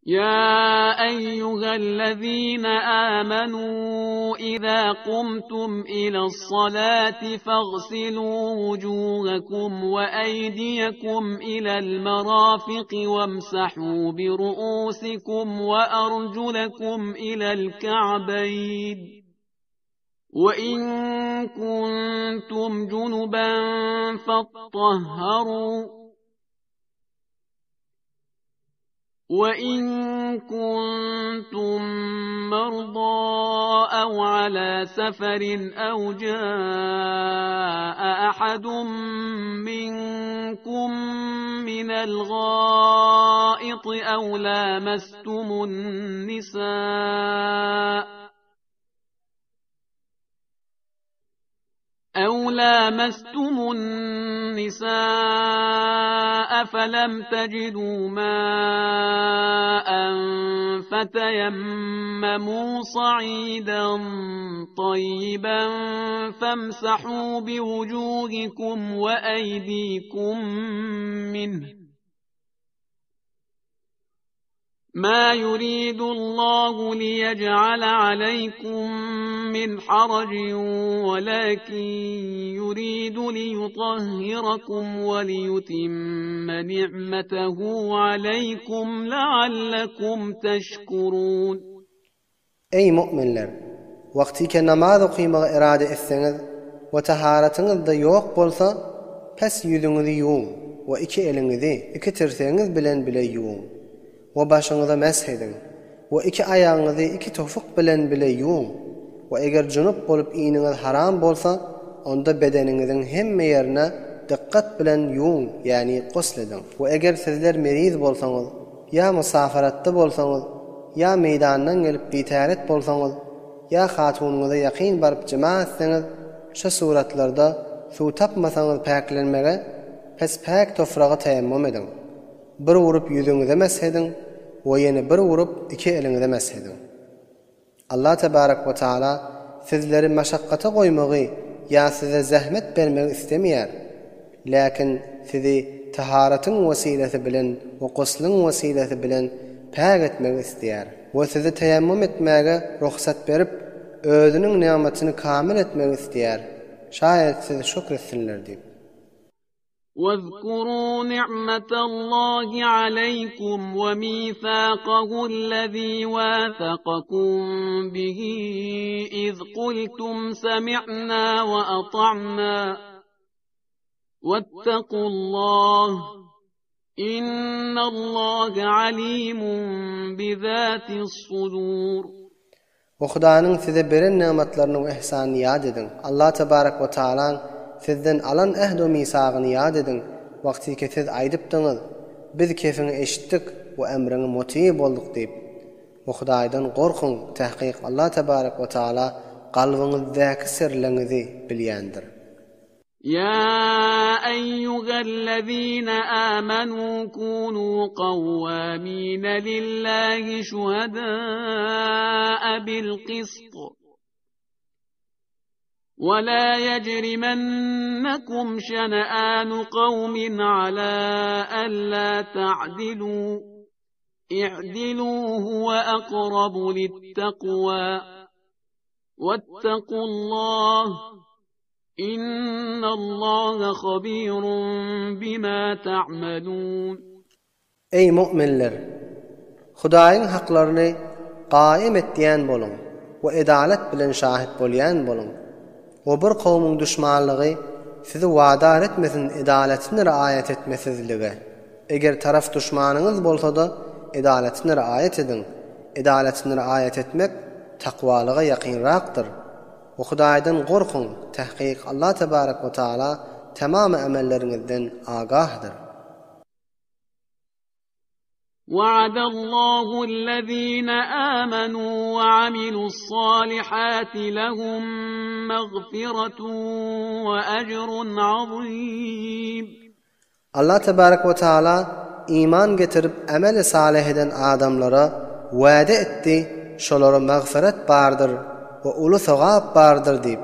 Ýa eýýuhellezine âmenû izâ kumtum ile's-salâti fagsilû wujuhakum we eýdiýekum ilel-merâfiki wemsahû biruûsikum we erjulekum ilel-ka'beýn. We in kuntum junuban fattahharû. وَإِن كُنتُم مَّرْضَىٰ أَوْ عَلَىٰ سَفَرٍ أَوْ جَاءَ أَحَدٌ مِّنكُم مِّنَ الْغَائِطِ أَوْ لَامَسْتُمُ النِّسَاءَ أَوْ لَامَسْتُمُ النِّسَاءَ فَلَمْ تَجِدُوا مَاءً فَتَيَمَّمُوا صَعِيدًا طَيِّبًا فَامْسَحُوا بِوُجُوهِكُمْ وَأَيْدِيكُم مِّنْهُ ۚ ما يريد الله ليجعل عليكم من حرج ولكن يريد ليطهركم وليتم نعمته عليكم لعلكم تشكرون Eý, mu'minler! Wagtyke namaz okymagy erade etseňiz we taharatyňyz-da ýok bolsa, pes ýüzüňizi ýuwuň we iki eliňizi iki tirsegiňiz bilen bile ýuwuň we başyňyza mesh ediň we iki aýagyňyzy iki tofuk bilen bile ýuwuň we eger junup bolup iniňiz haram bolsa, onda bedeniňiziň hemme ýerine dykgat bilen ýuwuň, ýagny gusl ediň. We eger sizler meriz bolsaňyz, Ýa musafaratda bolsaňyz, ýa meýdandan gelip bitäret bolsaňyz, ýa hatunyňyza ýakyn baryp jima etseňiz, şo suratlarda suw tapmasaňyz päklenmege, pes päk tofraga teýemmum ediň. Bir urup ýüzüňize mesh ediň we ýene bir urup iki eliňize mesh ediň. Allah tebarek we taala sizleri maşakgata goýmagy ýa size zähmet bermegi islemeýär. Läkin sizi taharatyň wesilesi bilen we guslyň wesilesi bilen päk etmegi isleýär. We sizi teýemmum etmäge rugsat berip, Özüniň nygmatyny kamil etmegi isleýär. Şaýat siz şükr etsinler diýip. Wezkurû ni'metallahi aleýkum we mîsâkahu'llezî wâsakakum bihi iz kultum semi'nâ we ata'nâ Wettekullâh İnnallâhe alîmun bizâtis-sudûr. We Hudaýyň size beren nygmatlaryny we yhsanyny ýat ediň. Allah tebarek we taalaň sizden alan ähd-u misagyny ýat ediň, wagtyky siz aýdypdyňyz, Biz kefiňi eşitdik we emriňe mutyg bolduk diýip. We Hudaýdan gorkuň, tahkyk Allah tebarek we taala kalbyňyzdaky syrlaryňyzy bilýändir. Ýa eýýuhellezine âmenû kûnû kawwâmîne lillâhi şuhedâe bil-kist. Ve lâ yecrimennekum şene'ânu kavmin alâ ellâ ta'dilû. İ'dilû huve akrabu littekvâ. Vettekullah. Innallaha habirun bima ta'malun. Eý, mu'minler! Hudaýyň haklaryny gaýym etýän boluň we edalat bilen şahyt bolýan boluň. We bir kowumyň duşmanlygy sizi wadar etmesin edalatyny raýat etmesizlige. Eger taraf duşmanyňyz bolsa-da edalatyny raýat ediň. Edalatyny raýat etmek takwalyga ýakynrakdyr. We Hudaýdan gorkuň, tahkyk Allah tebarek we taala tamamy amelleriňizden agahdyr. Wa'adallahu allazina amanu we amilussalihati lehum magfiratun we ejrun azim. Allah tebarek we taala iman getirip ameli salyh eden adamlara wade etdi, şolara magfiret bardyr we uly sogap bardyr diýip.